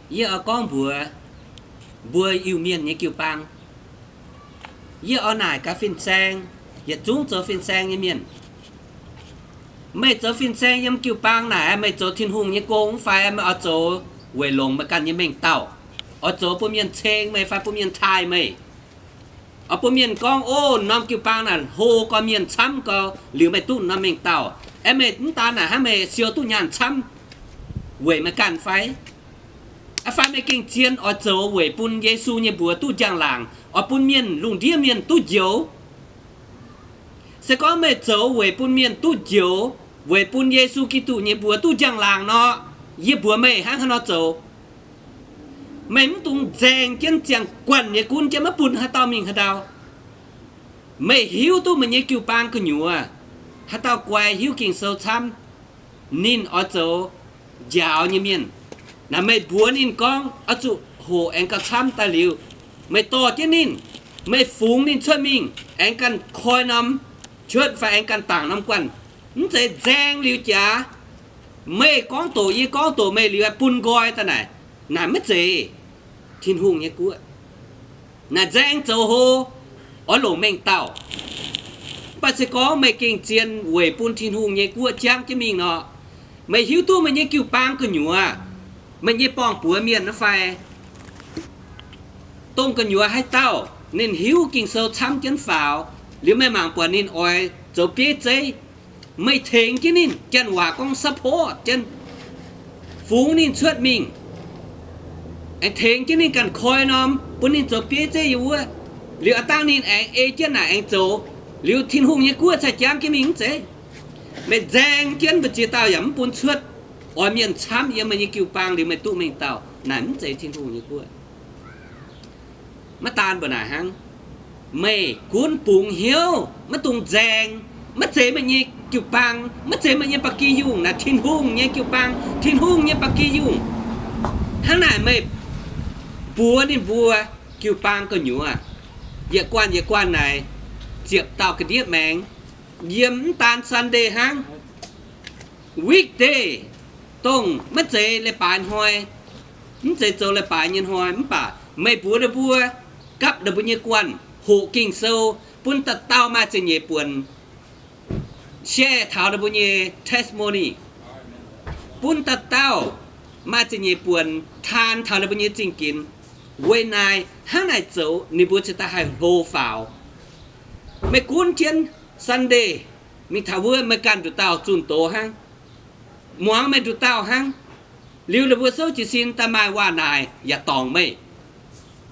Yie oix gorngv mbuox mbuo Iu-Mienh nyei jiu-baang, yie oix naaic gaax fin-saeng, yietc zungv zoux fin-saeng nyei mienh. Meih zoux fin-saeng yiem jiu-baang naaic, meih zoux Tin-Hungh nyei gong fai meih oix zoux weic longc meih ganh nyei mengh dauh, oix zoux bun mienh ceng meih fai bun mienh taaih meih, oix bun mienh gorngv, Ov, norm jiu-baang naaic hlo gau, mienh camv gau, liuz meih duqv norm mengh dauh. Aeqv, meih mv daan naaic hnangv, meih siou duqv nyaanh camv weic meih ganh fai? Aa, fai meih gengh zien oix zoux weic bun Yesu nyei mbuox duqv njang-laangc, oix bun mienh, lungh ndiev mienh duqv njoux? Se gorngv meih zoux weic bun mienh duqv njoux, weic bun Yesu Giduc nyei mbuox duqv njang-laangc nor, yie mbuox meih hnangv haaix nor zoux. Meih mv dungx nzaeng jienv ziangh guanh nyei gunv jienv maiv bun haaix dauh mingh haaix ndau. Meih hiuv duqv meih nyei jiu-baang gu'nyuoz, haaix dauh guai hiuv Ging-Sou camv, ninh oix zoux njaaux nyei mienh. Naaic meih mbuox ninh gorngv oix zuqc hoqc aengx gauh camv daaih liuz, meih dorh jienv ninh, meih fungx ninh cuotv mingh, aengx ganh koi norm cuotv fai aengx ganh dangc norm guanh. Mv zeiz nzaeng liuz jaax, meih gorngv doqc yie gorngv doqc meih liuz bun nqoi daaih naaic, naaic maiv zeiz Tin-Hungh nyei guoqv. Naaic nzaeng zoux hlo, oix longc mengh dauh. Mv baac se gorngv meih gengh zien weic bun Tin-Hungh nyei guoqv jangv jienv mingh nor, meih hiuv duqv meih nyei jiu-baang gu'nyuoz, meih nyei borng-buoz mienh naaiv fai, dongh gu'nyuoz haaix dauh ninh hiuv Ging-Sou camv jienv faaux, liuz meih mangc buatc ninh oix zoux bieiv zeiv, meih tengx jienv ninh, janx waac gorngv support jienv, fungx ninh cuotv mingh, aengx tengx jienv ninh ganh koi norm bun ninh zoux bieiv zeiv yiem wuov. Liuz aav dangh ninh aengx ei jienv naaic aengx zoux, liuz Tin-Hungh nyei guoqv cai jangv jienv mingh mv zeiz. Meih nzaeng jienv mbu'ziex dauh yaac mv bun cuotv, oix mienh camv yiem meih nyei jiu-baang liuz meih duqv mengh dauh, naaic mv zeiz Tin-Hungh nyei guoqv. Maiv daan mbuo naaic hnangv, meih gunv bungx hnyouv, maiv dungx nzaeng. Maiv zeiz meih nyei jiu-baang, maiv zeiz meih nyei ba'gi yungh, naaic Tin-Hungh nyei jiu-baang, Tin-Hungh nyei ba'gi yungh. Hnangv naaic meih mbuox ninh mbuo jiu-baang gu'nyuoz, yietc guanh yietc guanh naaic ziepc dauh ga'ndiev maengx, yiem mv daan Sunday hnangv, weekday, dongh maiv zeiz leiz-baaix hnoi, mv zeiz zoux leiz-baaix nyei hnoi, mv baac meih mbuox ninh mbuo gapv ninh mbuo nyei guanh hoqc Ging-Sou, bun dauh dauh maaih zingh nyeic buonc share taux ninh mbuo nyei testimony, bun dauh dauh maaih zingh nyeic buonc taan taux ninh mbuo nyei zingh ginx. Weic naaic hnangv naaic zoux ninh mbuo cingx daaih haih hlo faaux. Meih gunv jienv Sunday mingh taux wuov, meih ganh nduqc dauh zunh doz hnangv, muangx meih nduqc dauh hnangv. Liuz ninh mbuo souv jiez sin daaih maaih waac naaic yaac dorngc meih.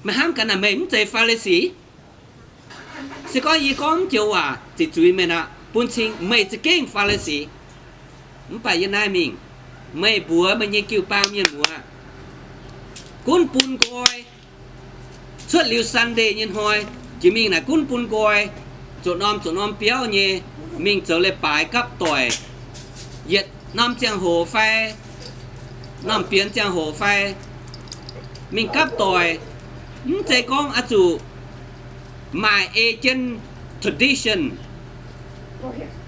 Meih hnamv gaax naaic, meih mv zeiz Faa^li^si? Se gorngv yie gorngv mv joux waac ziqc zuiz meih nor, bun cing meih za'gengh Faa^li^si. Mv baac yie naaiv mingh, meih mbuox meih nyei jiu-baang mienh muoz, gunv bun nqoi. Cuotv liuz Sunday nyei hnoi, jiex mingh naaic gunv bun nqoi, zoux norm zoux norm biauv nyei, mingh zoux leiz-baaix gapv doic, yietc norm ziangh hoc fai norm bienx ziangh hoc fai, mingh gapv doic. Mv zeiz gorngv oix zuqc maaih ei jienv tradition.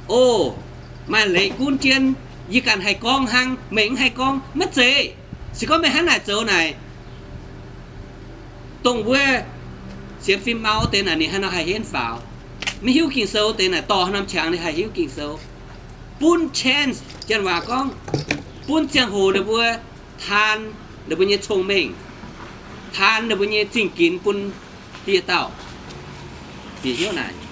O, maaih leiz gunv jienv, yie ganh haih gorngv hnangv, meih mv haih gorngv, maiv zeiz. Se gorngv meih hnangv naaic zoux naaic, dongh wuov sienx fim mau deix naaic ninh hnangv nor haih henv faaux. Maiv hiuv Ging-Sou deix naaic dorh norm qangx ninh haih hiuv Ging-Sou. Bun chance, janx waac gorngv, bun ziangh hoc ninh mbuo taan ninh mbuo nyei cong-mengh, taan ninh mbuo nyei zingh ginx bun dieh dauh. Bieqc hnyouv naaic.